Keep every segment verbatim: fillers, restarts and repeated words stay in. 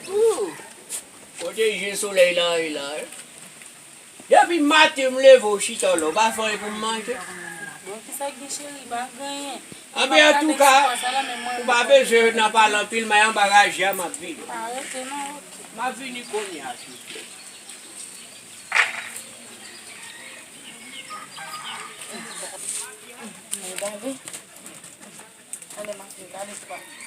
Ooh. Kote je solèy la ye la, eh? Depi maten m leve w chita w la, w pa fè anyen pou m manje? Bon, kisa k gen cheri, pa gen anyen. Anben, antouka, ou pa bezwen nan pale anpil, m anba raje a, m ap vini. Pa rete non, oke. M ap vini kounye a, silvouplè. Gade, gade, gade.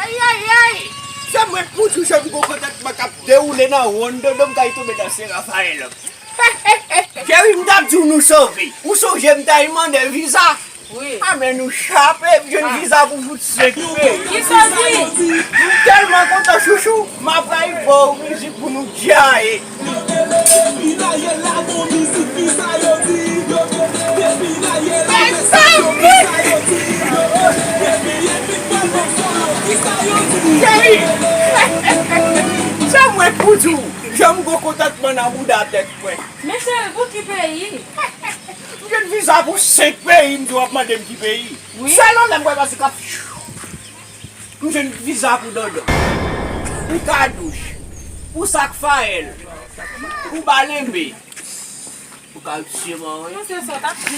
Ayayay! Se mwen k pou di w, se m gwo kontantman k ap dewoule nan wonn dodo m kay tonbe nan Sen Rafayèl. Cheri, m t ap di w nou sove. Ou sonje m t al mande viza? Wi. A, men nou chape, m jwenn viza pou fout senk peyi. Kisa w di? M tèlman kontan, chouchou. M ap ray ba w mizik pou nou djaye. Cheri, se mwen k pou di w, jan m gwo kontantman nan bouda tèt mwen. Men cheri, pou ki peyi? M jwenn viza pou senk peyi, m di w ap mande m ki peyi. Wi. Selon lè m wè pase k ap, m jwenn viza pou Dondon, pou Kadouch, pou Sak Fayèl, pou Balenbe, pou Kayisyen mwen. Mwen se sa w t ap di.